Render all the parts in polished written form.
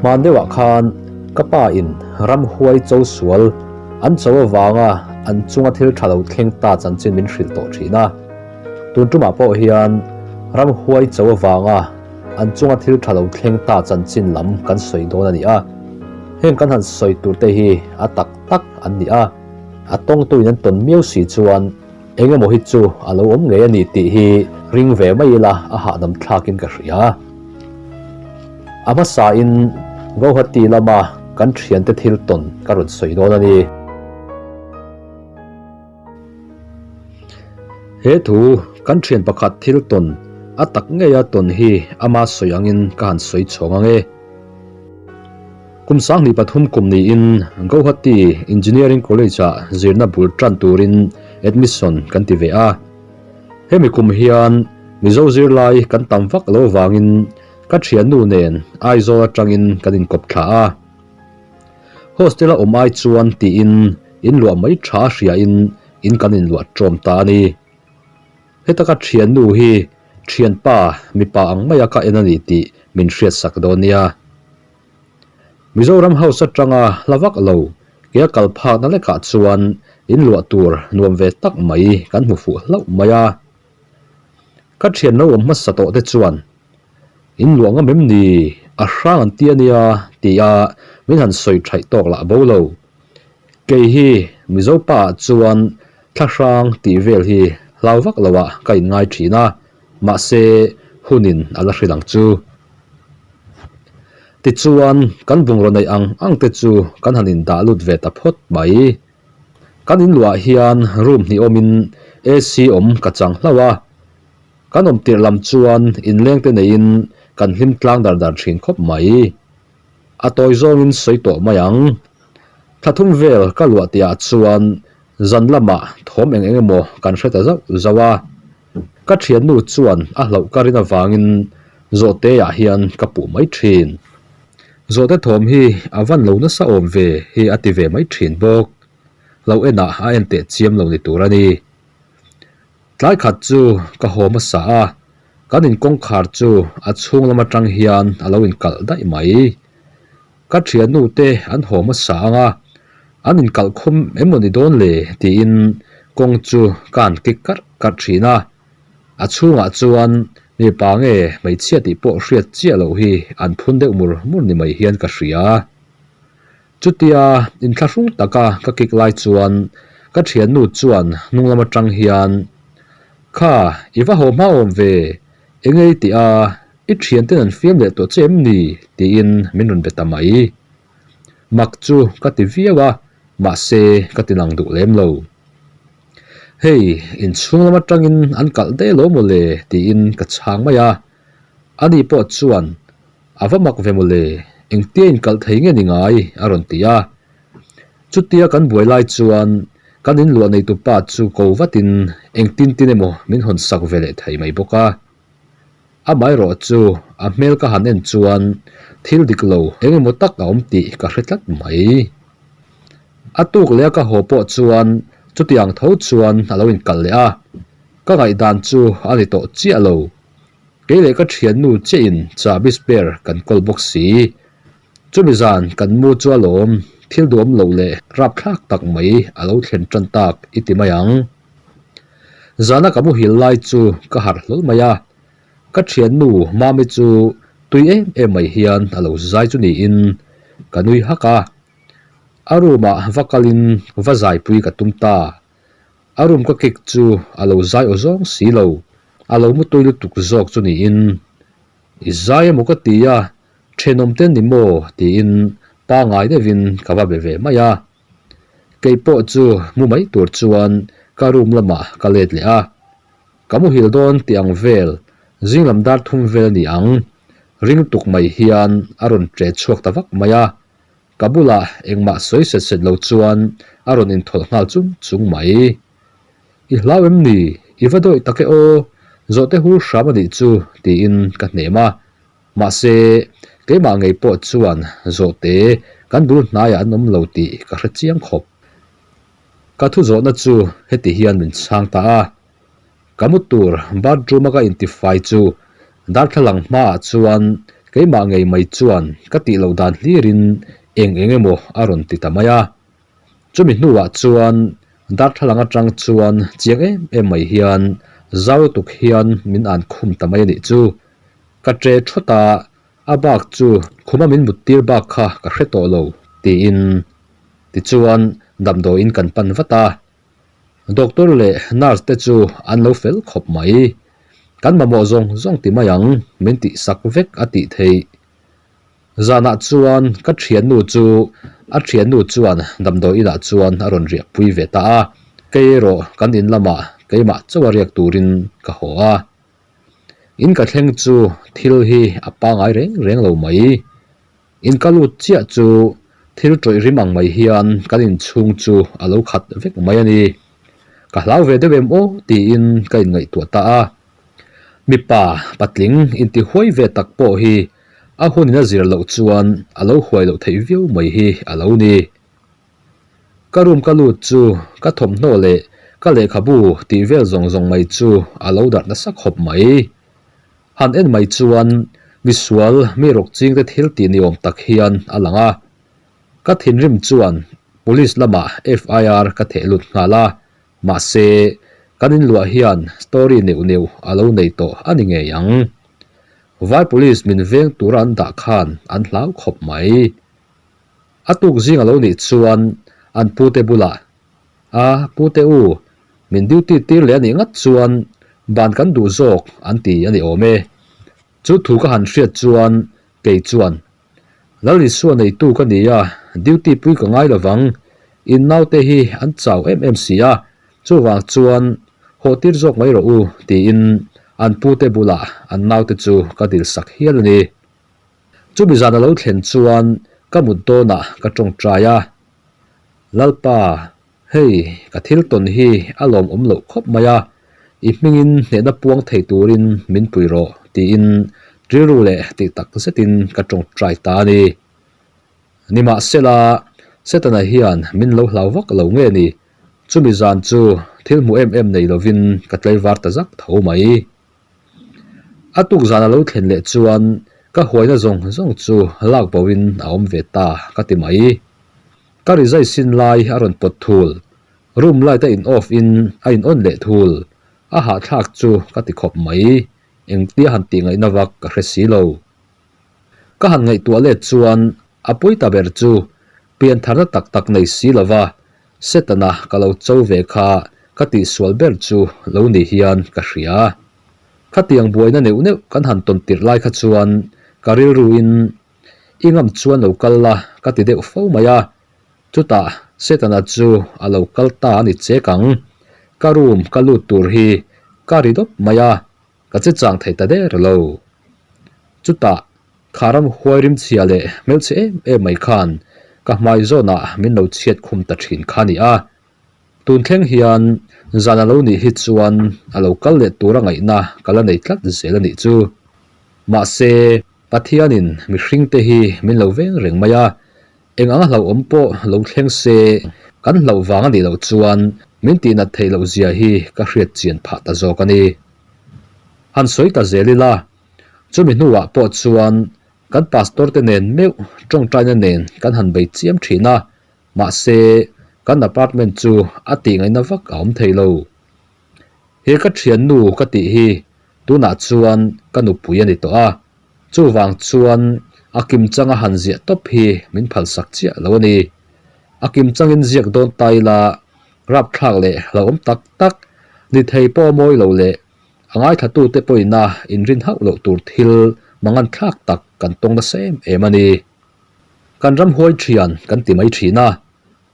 Hman deuhah khan ka pa in ramhuai cho sual an cho avanga an chunga thil tha lo thleng ta chanchin min hrilh tawh thin a. Tun tumah pawh hian ramhuai cho avanga an chunga thil tha lo thleng ta chanchin lam kan sawi dawn a ni a. Heng kan han sawi tur te hi a tak tak an ni a, a tawngtuin an tawn miau si chuan eng emaw hi chu a lo awm ngei a ni tih hi ring ve mai ila a hahdam thlakin ka hria. A hmasain Guwahati lama kan thiante thil tawn ka rawn sawi dawn a ni. He thu kan thian pakhat thil tawn a tak ngeia tawn hi ama sawi angin ka han sawi chhawng ang e. Kum 2003 kum niin Guwahati Engineering College-ah zirna bul tan turin admission kan ti ve a. Hemi kum hian Mizo zirlai kan tam vak lo vangin ka thiannu nen Aizawl atangin kan inkawp thla a. Hostel a awm ai chuan tiin in luah mai tha a hriain in kan inluah ṭawm ta a ni. Heta ka thiannu hi thianpa mipa ang maia ka en a ni tih min hriatsak dawn nia. Mizoram House atanga hla vak lo ke a kal phakna lekah chuan in luah tur nuam ve tak mai kan hmu fuh hlauh mai a. Ka thian lo awm hmasa tawh te chuan In luah ngam em ni? A hrang an ti a nia tia min han sawi thaih tawk lah bo lo. Kei hi Mizo pa ah chuan thla hrang tih vel hi hlau vak lo ah ka inngai thin a, mahse hunin a la hrilh ang chu. Tichuan kan bungraw neih ang ang te chu kan han indah lut ve ta phawt mai. Kan inluah hian room hnih awmin AC awm ka chang hlauh a. Kan awm tirh lam chuan inleng te neiin kan hlim tlang dar dar thin khawp mai. A tawi zawngin sawi tawh mai ang. Thla thum vel ka luah tihah chuan zan lamah thawm eng eng emaw kan hre ta zauh zauh a. Ka thiannu chuan a hlauh ka rin avangin zawhte-ah hian ka puh mai thin. Zawhte thawm hi a van lo nasa awm ve hi a ti ve mai thin bawk. Lo enah a en teh chiam lo ni tur a ni. Tlai khat chu ka haw hmasa a, kan inkawngkhar chu a chhung lam atang hian a lo inkalh daih mai. Ka thiannu te an haw hmasa ang a, an inkalh khum em maw ni dawn le tiin kawng chu ka han kik karh karh thin a. A chhungah chuan mipa nge hmeichhia tih pawh hriat chiah loh hi an phun deuh mur mur ni mai hian ka hria. Chutia inthlahrung taka ka kik lai chuan ka thiannu chuan hnung lam atang hian, Kha, i va haw hma awm ve, eng ei tih a, i thianten an fiam leh tawh che em ni? tiin min rawn be ta mai. Mak chu ka ti viau a, mahse ka ti lang duh lem lo. Hei, inchhung lam atangin an kalh daih lo maw le? tiin ka chhang mai a. Ani pawh chuan A va mak ve mawle, engtia inkalh thei nge ni ngai? a rawn ti a. Chutia kan buai lai chuan kan inluah neitu pa chu ko vatin engtin tin emaw min hawn sak ve leh thei mai bawk a. Amaherawh chu a hmel ka han en chuan thil dik lo eng emaw tak a awm tih ka hre tlat mai. A tuk leh a ka haw pawh chuan chutiang tho chuan a lo inkalh leh a, ka ngaihdan chu a ni tawh chiah lo. Kei leh ka thiannu chiahin chahbi spare kan kawl bawk si. Chumi zan kan mu chu alawm, thil duhawm loh leh rapthlak tak mai a lo thlen tan tak i ti mai ang. Zana ka muhil lai chu ka harh hlawl mai a, ka thiannu Mami chu tui em em mai hian a lo zai chu niin ka nui hak a. A room ah va kalin va zaipui ka tum ta. A room ka kik chu a lo zai aw zawng si lo, a lo mutui lutuk zawk chu niin, I zai emaw ka ti a, thenawm te ni maw? tiin pangai deuhin ka va be ve mai a. Kei pawh chu mu mai tur chuan ka room lamah ka let leh a. Ka muhil dawn tih ang vel, zinglam dar thum vel a ni ang, ring tuk mai hian a rawn ṭe chhuak ta vak mai a. Ka bulah engmah sawi set set lo chuan a rawn inthawlh nghal chung chung mai. I hlau em ni? I va dawih tak e aw, zawhte hur hram a nih chu tiin ka hnem a. Mahse, keimah ngei pawh chuan zawhte kan bul hnaiah an awm lo tih ka hre chiang khawp. Ka thu zawhna chu heti hian min chhang ta a. Ka mu tur bathroom a ka intifai chu darthlalang hmaah chuan Keimah ngei mai chuan ka tih loh dan hlirin eng eng emaw a rawn ti ta mai a. Chumi hnuah chuan darthlalang atang chuan chiang em em mai hian zau lutuk hian min an khum ta mai a nih chu. Ka ṭe thawt a, a bak chu khuma min mut tir bak kha ka hre tawh lo tiin. Tichuan damdawiin kan pan vat a. Doctor leh nurse te chu an lo fel khawp mai. Kan mamawh zawng zawng ti mai ang, min tih sak vek a tih theih. Zanah chuan ka thiannu chu a thiannu chuan damdawi inah chuan a rawn riah pui ve ta a, kei erawh kan in lamah keimah chauh a riak turin ka haw a. In ka thleng chu thil hi a pangai reng reng lo mai. In ka lut chiah chu thil tawih rim ang mai hian kan inchhung chu a lo khat vek mai a ni. Ka hlau ve deuh em aw tiin ka inngaihtuah ta a. Mipa patling inti huai ve tak pawh hi a hunin a zir loh chuan a lo huai loh theih viau mai hi a lo ni. Ka room ka lut chu ka thawmhnaw leh ka lehkhabu tih vel zawng zawng mai chu a lo darh nasa khawp mai. Han en mai chuan misual mi rawk chingte thil tih ni awm tak hian a lang a. Ka thinrim chuan police lamah FIR ka theh lut nghal a, mahse kan inluah hian story neuh neuh a lo nei tawh a ni ngei ang. Vai police min veng tura an dah khan an hlau khawp mai. A tuk zing a lo nih chuan an pute bulah A, pute u, min duty tir leh a nih ngat chuan ban kan duh zawk an ti a ni awm e. Chu thu ka han hriat chuan kei chuan, Lal Isua neitu ka ni a, duty pui ka ngai lovang, in naute hi an chau em em si a, chuvang chuan haw tir zawk mai rawh u tiin an pute bulah an naute chu ka dil sak hial a ni. Chumi zan a lo thlen chuan ka mut dawnah ka tawngtai a, Lalpa, hei ka thil tawn hi a lawmawm loh khawp mai a, i hmingin hnehna puang thei turin min pui rawh tiin rilru leh tih tak zetin ka tawngtai ta a ni. Nimahsela, Setana hian min lo hlau vak lo nge ni? Chumi zan chu thil hmu em em nei lovin ka tlaivar ta zak tho mai. A tuk zan a lo thlen leh chuan ka huaina zawng zawng chu lak bo in a awm ve ta ka ti mai. Ka rizai sin lai a rawn pawt thul, room light a in off in a in on leh thul, a hahthlak chu ka ti khawp mai, engtia han tih ngaihna vak ka hre si lo. Ka han ngaihtuah let chuan a pawi ta ber chu piantharna tak tak nei si lova Setana ka lo cho ve kha ka tihsual ber chu lo ni hian ka hria. Khatiang buaina neuh neuh kan han tawn tirh lai kha chuan ka rilruin i ngam chuan lo kal la ka ti deuh fo mai a. Chutah Setana chu a lo kal ta a ni chek ang. Ka room ka lut tur hi ka ri dawp mai a, ka che chang thei ta der lo. Chutah Kha ram huai rimchhia leh hmelchhe em em mai khan ka hmai zawnah min lo chhiat khum ta thin kha a ni a. Tun thleng hian zan a lo nih hi chuan a lo kal leh tura ngaihna ka la nei tlat zel a nih chu. Mahse, Pathianin mihringte hi min lo veng reng mai a, eng anga hlauhawm pawh lo thleng se kan hlauh vang a nih loh chuan min tihnat theih loh zia hi ka hriat chian phah ta zawk a ni. Han sawi ta zel ila, Chumi hnuah pawh chuan kan pastor te nen meuh tawngtaina nen kan han bei chiam thin a, mahse kan apartment chu a tih ngaihna vak a awm thei lo. He ka thiannu ka tih hi tunah chuan ka nupui a ni tawh a, chuvang chuan a kimchanga han ziah tawp hi min phalsak chiah lo a ni. A kimchangin ziak dawn ta ila rapthlak leh hlauhawm tak tak ni thei pawh a mawi lo leh A ngaithlatute pawhina inrin hauh loh tur thil mangan thlak tak kan tawng nasa em em a ni. Kan ramhuai thian kan ti mai thin a,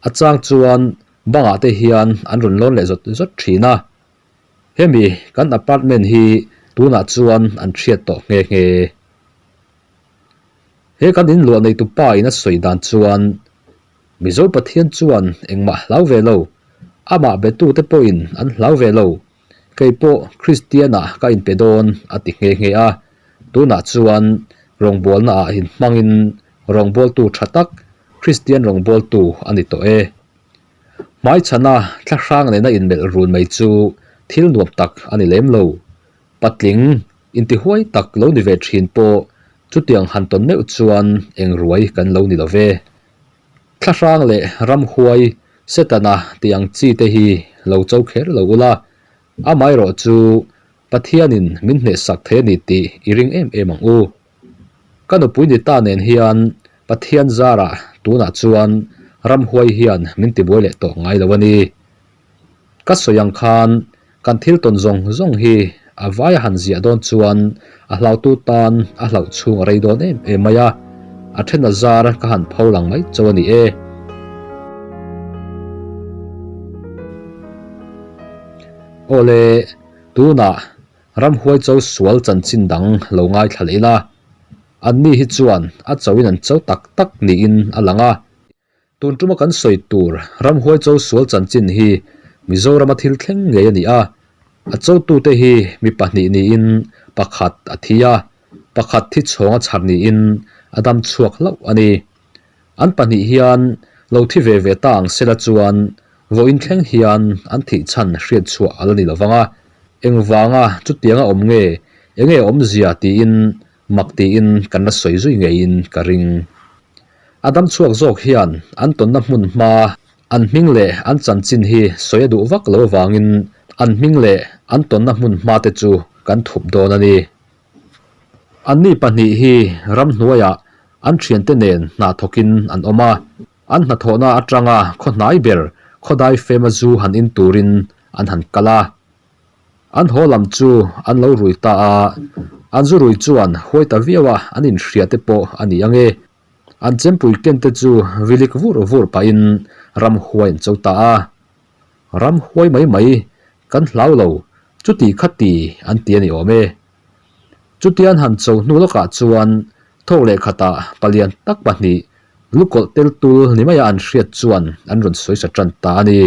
a chang chuan bangah te hian an rawn lawn leh zawt zawt thin a. Hemi kan apartment hi tunah chuan an hriat tawh nghe nghe. He kan inluah neitu pa in a sawi dan chuan Mizo Pathian chuan engmah hlau ve lo, amah betute pawhin an hlau ve lo. Kei pawh Kristianah ka inpe dawn a ti nghe nghe a, tunah chuan rawngbawlna ah inhmangin rawngbawltu tha tak Kristian rawngbawltu a ni tawh e. Hmaichhana thlahrang nena inmelh run mai chu thil nuam tak a ni lem lo. Patling intihuai tak lo ni ve thin pawh. Chutiang han tawn meuh chuan eng ruai kan lo ni lo ve. Thlahrang leh ramhuai Setana tih ang chi te hi lo cho kher lo ula, amaherawh chu Pathianin min hnehsak thei a ni tih i ring em em ang u. Ka nupui ni ta nen hian Pathian zarah tunah chuan ramhuai hian min tibuai leh tawh ngai lo a ni. Ka sawi ang khan kan thil tawn zawng zawng hi a vai a han ziah dawn chuan a hlautu tan a hlauh chhung a rei dawn em em mai a, a then a zar ka han pho lang mai chauh a ni e. Awle, tunah ramhuai cho sual chanchin dang lo ngaithla leh ila, anni hi chuan a choin an cho tak tak niin a lang a. Tun tuma kan sawi tur ramhuai cho sual chanchin hi Mizorama thil thleng ngei a ni a, a chotute hi mi pahnih niin pakhat a thi a, pakhat thi chhawng a chhar niin a dam chhuak hlauh a ni. An pahnih hian lo thi ve ve ta ang sela chuan vawiin thleng hian an thih chhan hriat chhuah a la ni lovang a, engvanga chutianga awm nge, enge awmzia tiin Mak tiin kan la sawi zui ngeiin ka ring. A dam chhuak zawk hian an tawnna hmun hma an hming leh an chanchin hi sawi a duh vak lo avangin an hming leh an tawnna hmun hma te chu kan thup dawn a ni. Anni pahnih hi ramhnuaiah an thiante nen hna thawkin an awm a, an hnathawhna atanga khaw hnai ber khawdai fema zu han in turin an han kal a. An haw lam chu an lo rui ta a, an zu rui chuan huai ta viau a, an inhria te pawh a ni ang e. An chempui ken te chu vilik vur vur pahin ramhuai an cho ta a. Ramhuai mai mai kan hlau lo, chuti kha ti an ti a ni awm e. Chuti an han cho hnu lawkah chuan thawk leh khatah palian tak pahnih lukawlh tel tul ni maia an hriat chuan an rawn sawisa tan ta a ni.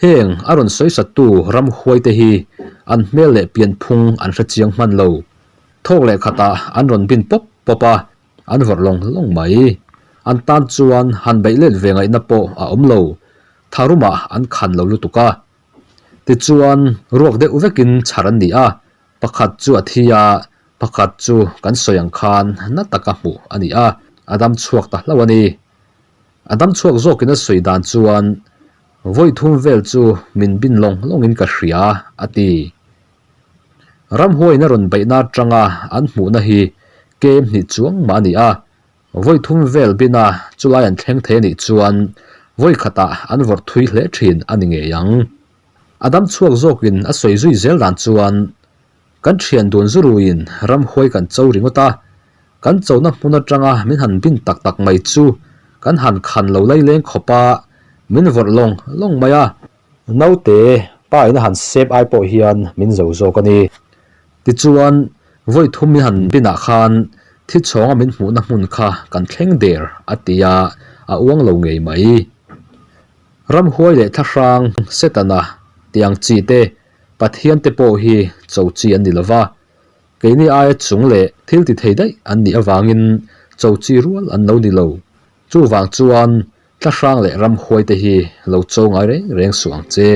Heng a rawn sawisattu ramhuaite hi an hmel leh pianphung an hre chiang hman lo. Thawk leh khatah an rawn bin pawp pawp a, an vawrh lawng lawng mai. An tan chuan han beih let ve ngaihna pawh a awm lo, tharumah an khan lo lutuk a. Tichuan, ruak deuh vekin chhar an ni a, pakhat chu a thi a, pakhat chu kan sawi ang khan na taka hmuh a ni a, a dam chhuak ta hlauh a ni. A dam chhuak zawkin a sawi dan chuan, Vawi thum vel chu min bin lawng lawngin ka hria, a ti. Ramhuaiin a rawn beihna atanga an hmuhna hi kem hnih chuang mah a ni a, vawi thum vel bina chulai an thleng thei a nih chuan vawi khatah an vawrh thui hle thin a ni ngei ang. A dam chhuak zawkin a sawi zui zel dan chuan, Kan thian dun zuruiin ramhuai kan cho ringawt a, kan chona hmun atanga min han bin tak tak mai chu kan han khan lo laileng khawp a, min vawrh lawng lawng mai a. Naute pa in a han sep ai pawh hian min zo zawk a ni. Tichuan, vawi thum min han binah khan thi chhawnga min hmuhna hmun kha kan thleng der a ti a, a uang lo ngei mai. Ramhuai leh thlahrang Setana tih ang chi te Pathian te pawh hi cho chi an ni lova, keini aia chung leh thil ti thei daih an nih avangin cho chi rual an lo ni lo. Chuvang chuan tlahrang leh ramhuai te hi lo cho ngai reng reng suh ang che.